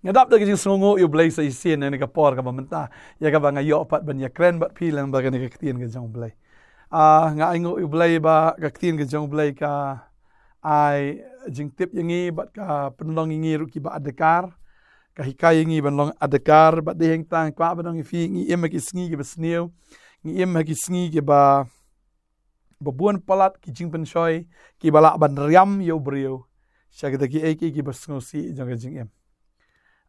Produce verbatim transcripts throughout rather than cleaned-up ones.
Nga dap da ka jingsngewnguh ïa U Blei sa shisien ha kane ka por kaba mynta, ïa kaba nga ïoh pat ban ïakren bad phi lyngba kane ka ktien ka jong U Blei. Ah, nga ainguh ïa U Blei ba ka ktien ka jong U Blei ka ai jingtip ïa ngi bad ka pynlong ïa ngi ruh kiba adkar. Ka hikai ïa ngi ban long adkar bad dei hangta nga kwah ban ong ïa phi, ngi im ha ki sngi kiba sniew, ngi im ha ki sngi kiba ba bun palat ki jingpynshoi kiba lah ban riam ïa u briew sha kita kiei kiei kiba sngewsih jong ka jingim.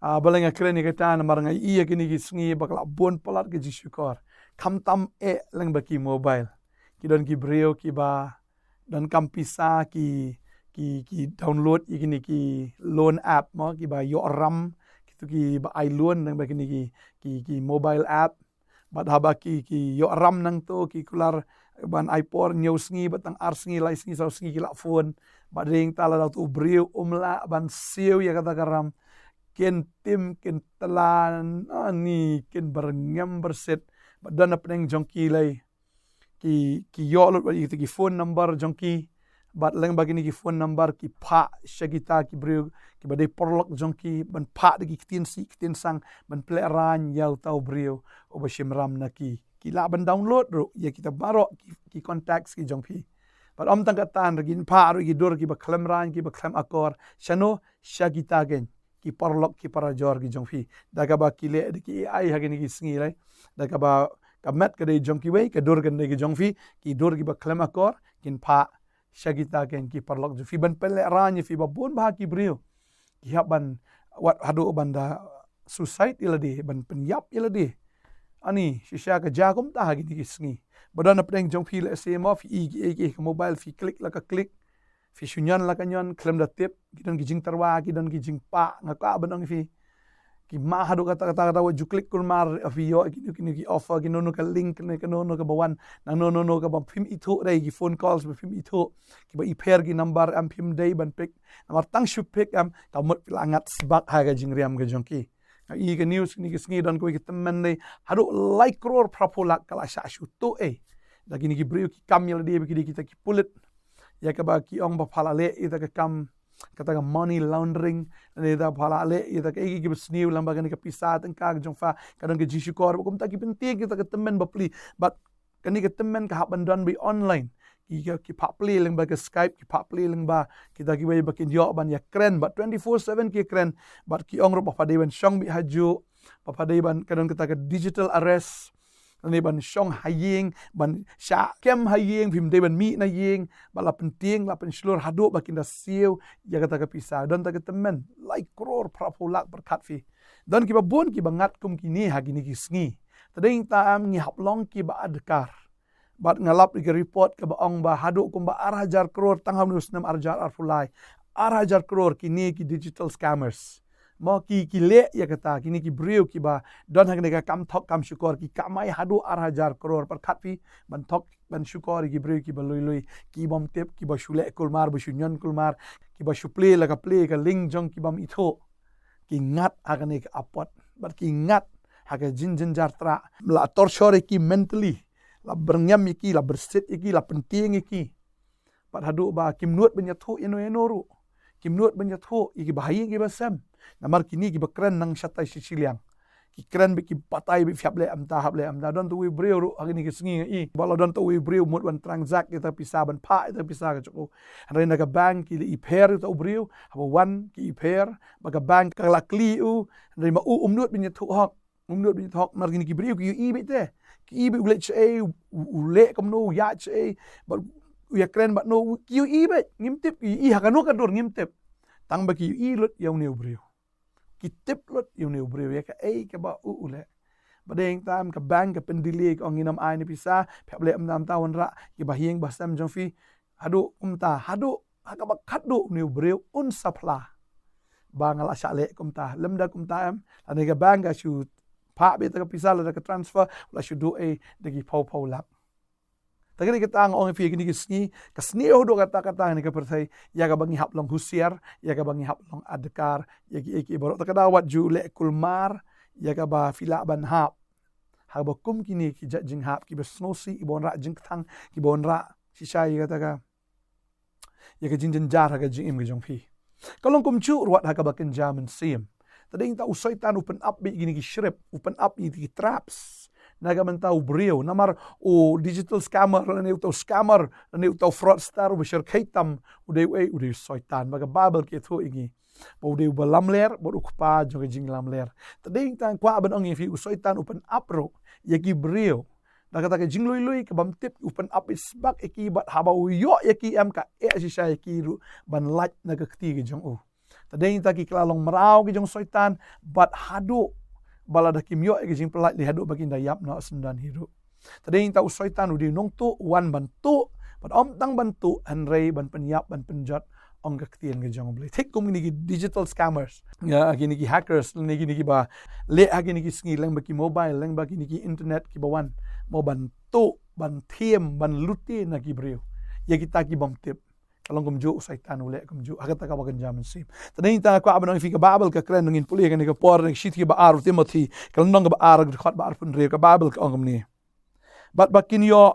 Ah, balei nga kren ïa kata? Namar nga ïohi ïa kine ki sngi ba ka lah bun palat ki jingshukor. Khamtam eh lyngba ki mobile, ki don ki briew kiba donkam pisa, ki, ki, ki download ïa kine ki loan app mo, kiba ïoh ram, kitu kiba ai loan lyngba kine ki, ki, ki mobile app. Bad haba ki, ki ïoh ram nangto, ki kular ban ai por hynñiew sngi, bad tang ar sngi, lai sngi, saw sngi ki lah phone. Bad dei hangta lada uto u briew um lah ban siew ïa kata ka ram, kin tim, kin tlan, ani, kin byrngem byrsit. Bad don hapdeng jong ki lei, ki, ki ïoh lut bad ïa kita ki phone number jong ki. Bad lyngba kine ki phone number ki phah sha kita ki briew kiba dei paralok jong ki, ban phah da ki ktien sih ktien sang, ban pynlehrain ïa uta u briew uba shim ram na ki. Ki lah ban download ruh ïa kita baroh ki, ki contacts ki jong phi. Bad ym tang kata, hynrei kin phah ruh ïa ki dur kiba khlem rain, kiba khlem akor. Shano? Sha kita kein ki paralok, ki parajor ki jong phi. Da kaba ki leh da ki A I ha kine ki sngi lei, da kaba ka met ka dei jong kiwei, ka dur ka dei ka jong phi, ki dur kiba khlem akor kin phah sha kita kein ki paralok jong phi, ban pynlehrain ïa phi. Ba bun bah ki briew ki hap ban, wat haduh ban da suicide ïa lade, ban pynïap ïa lade. Ani, shisha ka jia kumta ha kine ki sngi. Ba don hapdeng jong phi lehse mo, phi i kiei kiei ha ka mobile, phi click la ka click, phi shu ñion la ka ñion khlem da tip. Ki don ki jingtyrwa, ki don ki jingpah, nga kwah ban ong ïa phi. Ki mad haduh kata kata kata, wat ju click kulmar, phi ïoh kino kino ki offer, kino kino ka link, kino kino kaba wan nangno kino kino kaba phim ithuh, dei ki phone calls ba phim ithuh, kiba i pher ki number, em phim dei ban pick. Namar tang shu pick em, ka mut phi la ngat sbak ha ka jingriam ka jong ki. Nga i ka news kine ki sngi, don kawei ka tymmen dei haduh lai klur phra phew lak ka la shah shu tuh ei da kine ki briew ki kam ïa lade ba ki dei kita ki pulit. Ïa kaba ki ong ba pha la leh ïa kata ka kam, kata ka money laundering, lane da pha la leh ïa kata kaei kaei kiba sniew lyngba kane ka pisa tyngka ka jong pha, ka don ka jingshukor. Bad kumta ki pyntieng kita ka tymmen bapli. Bad kane ka tymmen ka hap ban don beit online. Ki, ki, ki phah plie lyngba ka Skype, ki phah plie lyngba kita kiwei ba kin ïoh ban ïakren, bad twenty-four seven ki ïakren. Bad ki ong ruh ba pha dei ban shong beit hajuh, ba pha dei ban, ka don kata ka digital arrest, lane ban shong ha ïing, ban shah kem ha ïing, phim dei ban mih na ïing. Bad la pyntieng, la pynshlur haduh ba kin da siew ïa kata ka pisa. Don ta ka tymmen lai klur phra phew lak, pyrkhat phi. Don kiba bun kiba ngat kum kine ha kine ki sngi. Te dei hangta em, ngi hap long kiba adkar. Bad nga lap ïa ka report kaba ong ba haduh kumba ar hajar klur tang ha une u snem ar hajar arphew lai. Ar hajar klur kine ki digital scammers. Mo, ki, ki leh ïa kata, kine ki briew kiba don ha kane ka kam thok kam shukor, ki kamai haduh ar hajar klur. Pyrkhat phi, ban thok ban shukor ïa ki briew kiba lui lui, ki bym tip, kiba shu leh kulmar, ba shu ñion kulmar, kiba shu plie la ka plie ka link jong ki bym ithuh. Ki ngat ha kane ka apot, bad ki ngat ha ka jingjynjar trah. La torture ïa ki mentally, la byrngem ïa ki, la byrsit ïa ki, la pyntieng ïa ki. Bad haduh ba kim nud ban ïathuh ïano ïano ruh. Kim nud ban ïathuh ïa kiba ha ïing kiba sem. Namar kine kiba kren nang shatai shi shiliang. Ki kren beit, ki batai beit, phi hap leh kumta, hap leh kumta. Don uto uwei u briew ruh ha kine ki sngi nga i ba la don uto uwei u briew mut ban transact ïa kata ka pisa, ban phah ïa kata ka pisa ka jong u. Hynrei na ka bank ki la i pher ïa uto u briew, haba wan ki i pher, bad ka bank ka la kylli u, hynrei ma u um nud ban ïathuh hok. Um nud ban ïathuh hok, namar kine ki briew ki ïohi beit te. Ki i beit u leh shaei, u, u leh kumno, u ïaid shaei, bad u ïakren bad no, ki ïohi beit, ngim tip, ki ïohi ha kano ka dur ngim tip. Tang ba ki ïohi lut ïa une u briew. Ki tip lut ïa une u briew ïa kaei kaba u, u leh. Bad dei hangta em ka bank ka pyndelay, ka ong ngin ym ai ne pisa, phi hap leh kumta kumta, wanrah ïa kiba ha ïing ba sem jong phi. Haduh kumta, haduh ha kaba khatduh une u briew un sa phla ba nga la shah leh kumta. Lymda kumta em, lane ka bank ka shu phah beit ïa kata ka pisa, lada ka transfer la shu duh ei da ki phew phew lak. Te kane kata nga ong ïa phi, kine ki sngi ka sniew haduh katta katta ha kane ka pyrthei, ïa kaba ngi hap long husiar, ïa kaba ngi hap long adkar ïa kiei kiei baroh. Te ka daw wat ju leh kulmar ïa kaba phi lah ban hap ha kaba kum kine ki jait jinghap kiba sngewsih, kiba wanrah jingkthang, kiba wanrah shisha ïa kata ka, ïa ka jingjynjar ha ka jingim ka jong phi. Ka long kumjuh ruh wat ha kaba kynja mynsiem. Te dei nangta u Soitan u pynap beit ïa kine ki shrip, u pynap ïa kine ki traps na ka bynta u briew. Namar u digital scammer lane uta u scammer lane uta u fraudster uba shyrkhei tam, u dei uei? U dei u Soitan. Ba ka Baibl ka ïathuh ïa ngi ba u dei uba lamler bad u kpa jong ka jinglamler. Te dei nangta nga kwah ban ong ïa phi, u Soitan u pynap ruh ïa ki briew da kata ka jingluilui ka bym tip. U pynap beit sbak ïa ki, bad haba u ïoh ïa ki em, ka eh shisha ïa ki ruh ban lait na ka kti ka jong u. Te dei nangta ki kylla long mraw ki jong u Soitan, bad haduh ba lada kim ïoh ïa ka jingpyllait lei, haduh ba kin da ïap noh syndon hi ruh. Te dei nangta u Soitan u dei u nongtuh, u wan ban tuh, bad ym tang ban tuh hynrei ban pynïap, ban pynjot, ong ka ktien ka jong u Blei. Thik kum kine ki digital scammers, ïa kine ki hackers, lane kine kiba leh ha kine ki sngi, lyngba ki mobile, lyngba kine ki internet kiba wan mo ban tuh, ban thiem, ban lute na ki briew, ïa kita ki bym tip. Ka long kumjuh, u Soitan u leh kumjuh ha kata kaba kynja mynsiem. Te dei nangta nga kwah ban ong ïa phi, ka Baibl ka kren, ngin pule kane ka por, na ka shithi ba ar u Timothi, ka lynnong kaba ar, ka dkhot ba arphew hynriew, ka Baibl ka ong kumne: Bad ba kin ïoh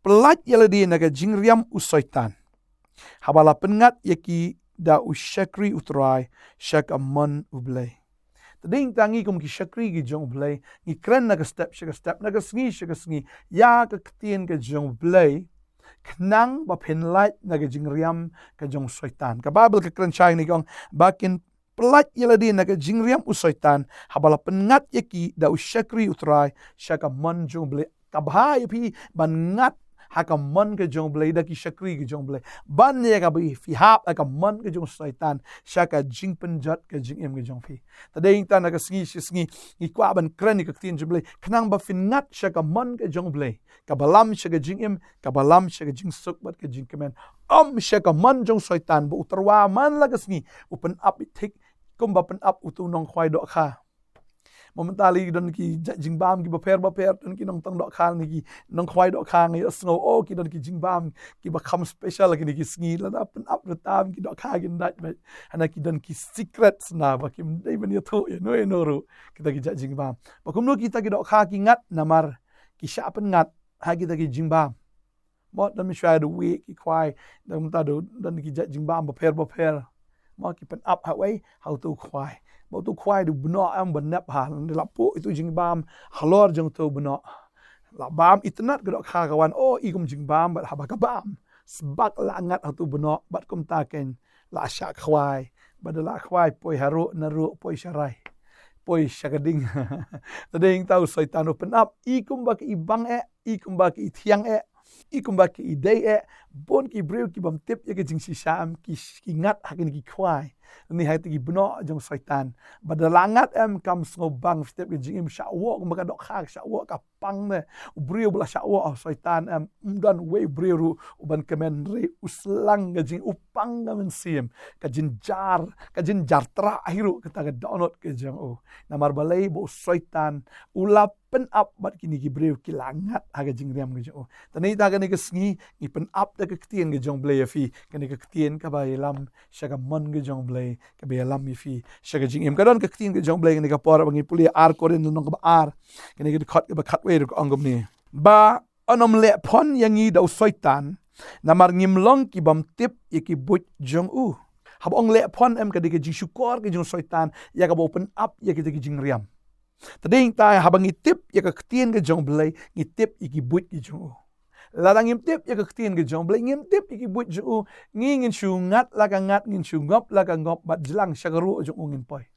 pyllait ïa lade na ka jingriam u Soitan, haba la pynngat ïa ki da u shakri u Trai sha ka mon u Blei. Te dei nangta ngi kum ki shakri ki jong u Blei, ngi kren na ka step sha ka step, na ka sngi sha ka sngi, ïa ka ktien ka jong u Blei, khnang ba phin lait na ka jingriam ka jong u Soitan. Ka Baibl ka kren shai ne ka ong: Ba kin pyllait ïa lade na ka jingriam u Soitan, haba la pynngat ïa ki da u shakri u Trai sha ka mon jong u Blei. Ka bha ïa phi ban ngat ha ka mon ka jong u Blei da ki shakri ki jong u Blei, ban ïa kaba phi hap ha ka mon ka jong u Soitan, sha ka jingpynjot ka jingim ka jong phi. Te dei nangta na ka sngi sha sngi ngi kwah ban kren ïa ka ktien jong u Blei, khnang ba phin ngat sha ka mon ka jong u Blei, kaba lam sha ka jingim, kaba lam sha ka jingsuk bad ka jingkmen, ym sha ka mon jong u Soitan, ba u tyrwa man la ka sngi u pynap beit thik kumba pynap uto u nongkhwai dohkha. Mo mynta lei ki don ki jait jingbam kiba pher bapher, don ki nongtong dohkha ne ki nongkhwai dohkha, ngi ïohsngew, oh, ki don ki jingbam kiba kham special ha kine ki sngi, lada pynap ruh tam ki dohkha kin dait beit. Hana ki don ki secrets na ba kim dei ban ïathuh ïa no ïa no ruh, kita ki jait jingbam. Ba kumno kita ki dohkha ki ngat? Namar ki shah pynngat ha kita ki jingbam. Mo don mynshuwa da wei ki khwai, don mynta da don ki jait jingbam bapher bapher. Mo ki pynap ha wei, ha uto u khwai. Ba uto u khwai da bnoh em, ba nep ha, da la puh ito jingbam halor jong uto u bnoh. La bam itynnad ka dohkha ka wan, oh, i kum jingbam, bad haba ka bam, sbak la ngat ha uto u bnoh, bad kumta kein la shah khwai. Bad da la khwai, poi haruh naruh, poi sharai, poi sha ka ding. Te dei nangta u Soitan u pynap, i kumba ki bang eh, i kumba ki thiang eh, i kumba ki dei eh. Bun ki briew ki bym tip ïa ka jingshisha em, ki, ki ngat ha kine ki khwai, ne ha kine ki bnoh jong u Soitan. Bad da la ngat em, kam sngewbang, phi tip ka jingim shah woh, kumba ka dohkha shah woh, ka pang ne. U briew ba la shah woh ha u Soitan em, ym don wei u briew ruh uban kmen, hynrei u slang ka jing, u pang ka mynsiem, ka jynjar, ka jynjar trah hi ruh kata ka dohnud ka jong u. Namar balei? Ba u Soitan u la pynap bad kine ki briew ki la ngat ha ka jingriam ka jong u. Te nangta kane ka sngi ngi pynap da ka ktien ka jong u Blei ïa phi, kane ka ktien kaba ïalam sha ka mon ka jong u Blei, kaba ïalam ïa phi sha ka jingim. Ka don ka ktien ka jong u Blei kane ka por, ba ngi pule Ar Korinth lynnong kaba ar, kane ka dkhot kaba khatwei ruh ka ong kumne: Ba yn ym leh phon ïa ngi da u Soitan, namar ngim long ki bym tip ïa ki buit jong u. Haba ong leh phon em, ka dei ka jingshukor ka jong u Soitan ïa kaba u pynap ïa kita ki jingriam. Te dei nangta haba ngi tip ïa ka ktien ka jong u Blei, ngi tip ïa ki buit ki jong u. Lada ngim tip ïa ka ktien ka jong u Blei, ngim tip ïa ki buit jong u, ngi ngin shu ngat la ka ngat, ngin shu ngop la ka ngop, bad jlang sha ka ruh jong u ngin poi.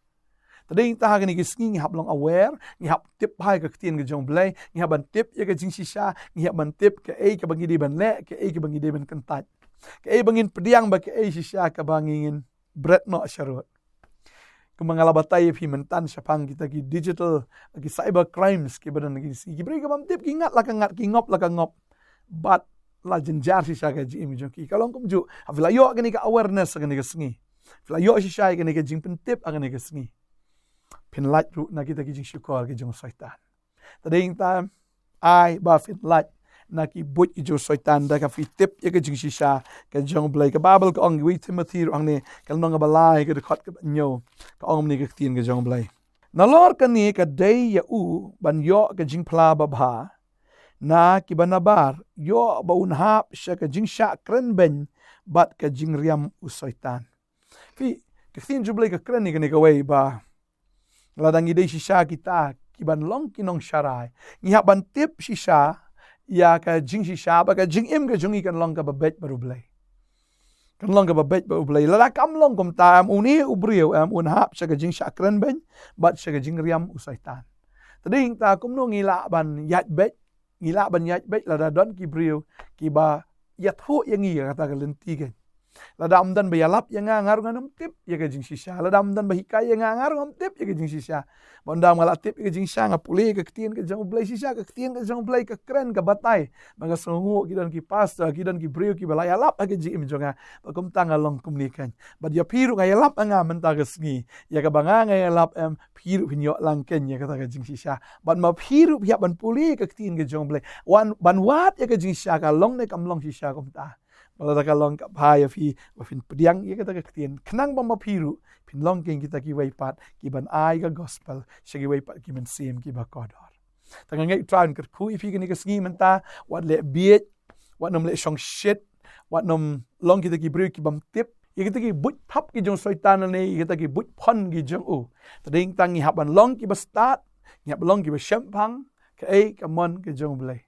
Te dei nangta ha kine ki sngi ngi hap long aware, ngi hap tip bha ïa ka ktien ka jong u Blei, ngi hap ban tip ïa ka jingshisha, ngi hap ban tip kaei kaba ngi dei ban leh, kaei kaba ngi dei ban kyntait, kaei ba ngin pdiang, bad kaei shisha kaba ngi ngin bret noh sharud. Kumba nga la batai ïa phi mynta shaphang kita ki digital, ki cyber crimes kiba don ha kine ki sngi, ki briew ki bym tip ki ngat la ka ngat, ki ngop la ka ngop, bad la jynjar shisha ka jingim jong ki. Ka long kumjuh, haba phi la ïoh kane ka awareness ha kane ka sngi, phi la ïoh shisha ïa kane ka jingpyntip ha kane ka sngi, phin lait ruh na kita ki jingshukor ki jong u Soitan. Te dei nangta, ai ba phin lait na ki buit ki jong u Soitan da kaba phi tip ïa ka jingshisha ka jong u Blei. Ka Baibl ka ong, wei Timothi ruh hangne, ka lynnong kaba lai, ka dkhot kaba hynñiew, ka ong kumne ka ktien ka jong u Blei: Nalor kane ka dei ïa u ban ïoh ka jingphla babha na kiba nabar, ïoh ba un hap sha ka jingshah kren beiñ bad ka jingriam u Soitan. Phi, ka ktien jong u Blei ka kren ïa kane kawei ba Lada ngi dei shisha kita ki ban long ki nongsharai, ngi hap ban tip shisha ïa ka jingshisha ba ka jingim ka jong ngi kan long kaba beit bad U Blei. Kan long kaba beit bad U Blei. Lada kam long kumta, em, une u briew, em, un hap sha ka jingshah kren beiñ bad sha ka jingriam u Soitan. Te dei hangta kumno ngi lah ban ïaid beit, ngi lah ban ïaid beit lada don ki briew kiba ïathuh ïa ngi ïa kata ka lynti keiñ. Lada ym don ba ïalap ïa nga, nga ruh ngan ym tip ïa ka jingshisha. Lada ym don ba hikai ïa nga, nga ruh ngam tip ïa ka jingshisha. Ba ynda nga la tip ïa ka jingshisha, nga pule ïa ka ktien ka jong U Blei shisha, ka ktien ka jong U Blei ka kren ka batai. Ba nga sngewnguh ki don ki pastor, ki don ki briew kiba la ïalap ha ka jingim jong nga. Ba kumta nga long kumne keiñ. Bad ïa phi ruh nga ïalap ha nga mynta ka sngi. Ïa kaba nga nga ïalap, em, phi ruh phin ïoh lang keiñ ïa kata ka jingshisha. Bad ma phi ruh phi hap ban pule ïa ka ktien ka jong U Blei. Wan, ban wad ïa ka jingshisha ka long ne kam long shisha kumta. Ba lada ka long ka bha ïa phi, ba phin pdiang ïa kata ka ktien. Khnang ba ma phi ruh phin long keiñ kita kiwei pat ki ban ai ka gospel sha kiwei pat ki mynsiem kiba kordor. Te nga ngeit U Trai un kyrkhu ïa phi kane ka sngi mynta, wat leh bieit, wat nym leh shongshit, wat nym long kita ki briew kibym tip ïa kita ki buit thap ki jong u Soitan ne ïa kita ki buit phon ki jong u. Te dei hangta ngi hap ban long kiba stad, ngi hap ban long kiba shemphang, kaei ka mon ka jong U Blei.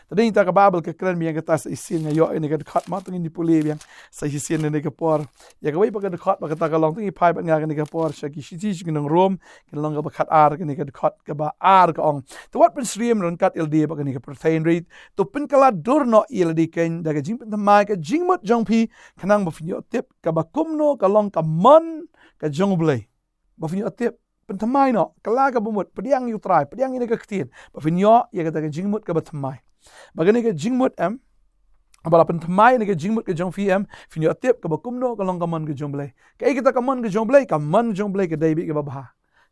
Te dei hangta ka Baibl ka kren biang kata, sa shisien nga ïoh ïa kane ka dkhot, ma to ngin ïa pule biang sa shisien ïa kane ka por. Ïa kawei pat ka dkhot ba kata ka long, to ngi phai bad nga ïa kane ka por sha ki shithi sha ki nong Rom, ka lynnong kaba khatar, kane ka dkhot kaba ar ka ong: To wat pynsyriem ryngkat ïalade bad kane ka pyrthei, hynrei to pynkylla dur noh ïalade keiñ da ka jingpynthymmai ka jingmut jong phi, khnang ba phin ïoh tip kaba kumno ka long ka mon ka jong U Blei. Ba phin ïoh tip, pynthymmai noh, kylla kaba mut, pdiang ïa U Trai, pdiang ïa kane ka ktien, ba phin ïoh ïa kata ka jingmut kaba thymmai. Ba kane ka jingmut, em, ba la pynthymmai ïa kane ka jingmut ka jong phi, em, phin ïoh tip kaba kumno ka long ka mon ka jong U Blei. Kaei kata ka mon ka jong U Blei? Ka mon jong U Blei ka dei beit kaba bha,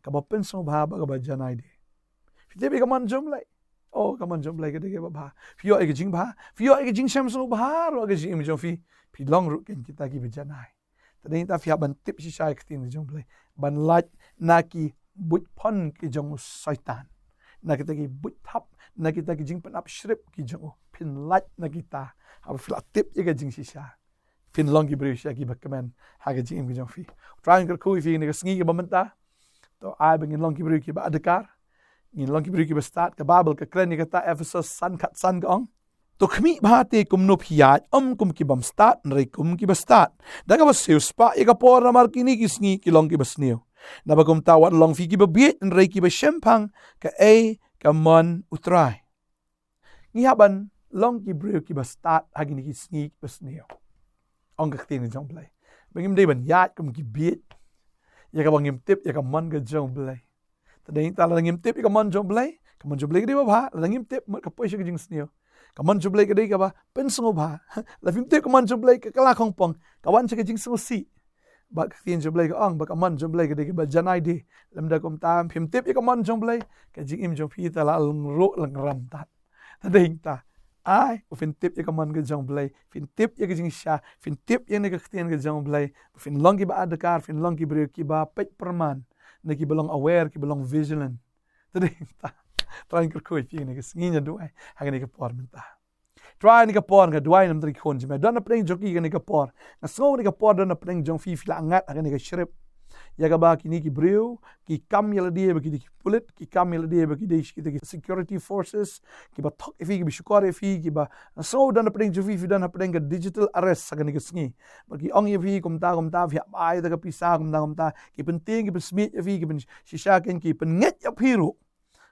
kaba pynsngewbha bad kaba janai de. Phi tip ïa ka mon jong U Blei? Oh, ka mon jong U Blei ka dei kaba bha. Phi ïoh ïa ka jingbha, phi ïoh ïa ka jingshem sngewbha ruh ha ka jingim jong phi. Phi long ruh keiñ kita kiba janai. Te dei hangta phi hap ban tip shisha ïa ka ktien ka jong U Blei, ban lait na ki buit phon ki jong u Soitan, na kita ki buit thap, na kita ki jingpynap shrip ki jong u. Phin lait na kita haba phi la tip ïa ka jingshisha. Phin long ki briew shisha kiba kmen ha ka jingim ka jong phi. U Trai un kyrkhu ïa phi ïa kane ka sngi kaba mynta. To ai ba ngin long ki briew kiba adkar, ngin long ki briew kiba stad. Ka Baibl ka kren ïa kata, Ephesos san khatsan ka ong: To khmih bha te kumno phi ïaid, ym kum ki bym stad, hynrei kum kiba stad, da kaba siewspah ïa ka por, namar kine ki sngi ki long kiba sniew. Naba kumta wat long phi kiba bieit, hynrei kiba shemphang, kaei ka mon U Trai. Ngi hap ban long ki briew kiba stad ha kine ki sngi kiba sniew, ong ka ktien ka jong U Blei. Ba ngim dei ban ïaid kum ki bieit ïa kaba ngim tip ïa ka mon ka jong U Blei. Te dei hangta lada ngim tip ïa ka mon jong U Blei, ka mon jong U Blei ka dei ba bha. Lada ngim tip, mut ka poi sha ka jingsniew. Ka mon jong U Blei ka dei kaba pynsngewbha. Lada phim tip ka mon jong U Blei, ka kylla khongpong, ka wan sha ka jingsngewsih. Bad ka ktien jong U Blei ka ong ba ka mon jong U Blei ka dei kaba janai de. Lymda kumta phim tip ïa ka mon jong U Blei, ka jingim jong phi te la lyngngoh lyngngoh tad. Te dei hangta, ai ba phin tip ïa ka mon ka jong U Blei, phin tip ïa ka jingshisha, phin tip ïa kane ka ktien ka jong U Blei, ba phin long kiba adkar, phin long ki briew kiba peit pyrman, ne kiba long aware, kiba long vigilant. Te dei hangta, Trai un kyrkhu ïa phi ïa kane ka sngi, nga duwai ha kane ka por mynta. Trai, ïa kane ka por nga duwai namar ki khun jong me don hapdeng jong ki ïa kane ka por. Nga sngew ïa kane ka por don hapdeng jong phi, phi la ngat ha kane ka shrip ïa kaba kine ki briew ki kam ïalade ba ki dei ki pulit, ki kam ïalade ba ki dei kita ki security forces, kiba thok ïa phi, kiba shukor ïa phi, kiba, nga sngew don hapdeng jong phi, phi don hapdeng ka digital arrest ha kane ka sngi. Ba ki ong ïa phi kumta kumta, phi hap ai da ka pisa kumta kumta, ki pyntieng, ki pynsmiej ïa phi, ki pynshisha keiñ, ki pynngeit ïa phi ruh.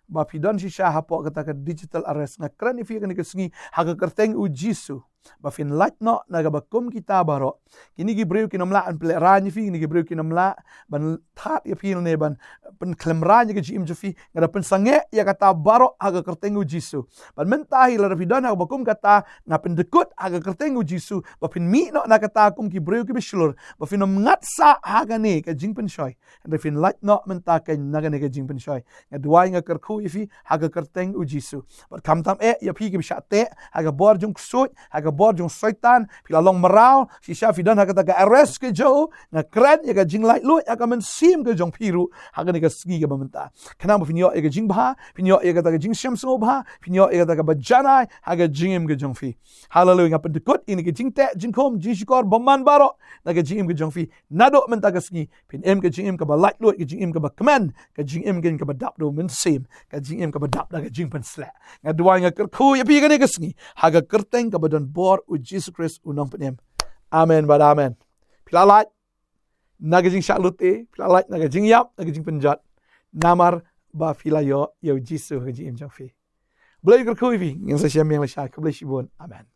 Ba phi don shisha hapoh kata ka digital arrest. Nga kren ïa phi ha kane ka sngi ha ka kyrteng u Jisu, ba phin lait noh na kaba kum kita baroh. Kine ki briew kin ym lah ban pynlehraiñ ïa phi, kine ki briew kin ym lah ban thad ïa phi ne ban pynkhlem raiñ ïa ka jingim jong phi. Nga da pynsangeh ïa kata baroh ha ka kyrteng u Jisu. Bad mynta hi lada phi don ha kaba kum kata, nga pyndykut ha ka kyrteng u Jisu ba phin mih noh na kata kum ki briew kiba shlur, ba phin ym ngat sah ha kane ka jingpynshoi. Hynrei phin lait noh mynta keiñ na kane ka jingpynshoi. Nga duwai, nga kyrkhu ïa phi ha ka kyrteng u Jisu. Bad khamtam eh ïa phi kiba shah teh ha ka bor jong u ksuid, ha ka bor jong Soitan, phi la long mraw, shisha phi don ha kata ka arrest ka jong u. Nga kren ïa ka jinglaitluid ha ka mynsiem ka jong phi ruh ha kane ka sngi kaba mynta. Khnang ba phin ïoh ïa ka jingbha, phin ïoh ïa kata ka jingshem sngewbha, phin ïoh ïa kata kaba janai ha ka jingim ka jong phi. Haleluia, nga pyndykut ïa kane ka jingteh jingkhum jingshukor bymman baroh na ka jingim ka jong phi. Naduh mynta ka sngi phin im ka jingim kaba laitluid, ka jingim kaba kmen, ka jingim kaba dap da u mynsiem, ka jingim kaba dap da ka jingpynsleh. Nga duwai, nga kyrkhu ïa phi kane ka sngi ha ka kyrteng kaba don bor u Jisu Khrist u Nongpynim. Amen bad amen. Phi la lait na ka jingshah lute, phi la lait na ka jingïap, na ka jingpynjot, namar ba phi la ïoh ïa u Jisu ha ka jingim jong phi. Blei kyrkhu ïa phi. Ngin sa ïashem biang lashai. Khublei shibun. Amen.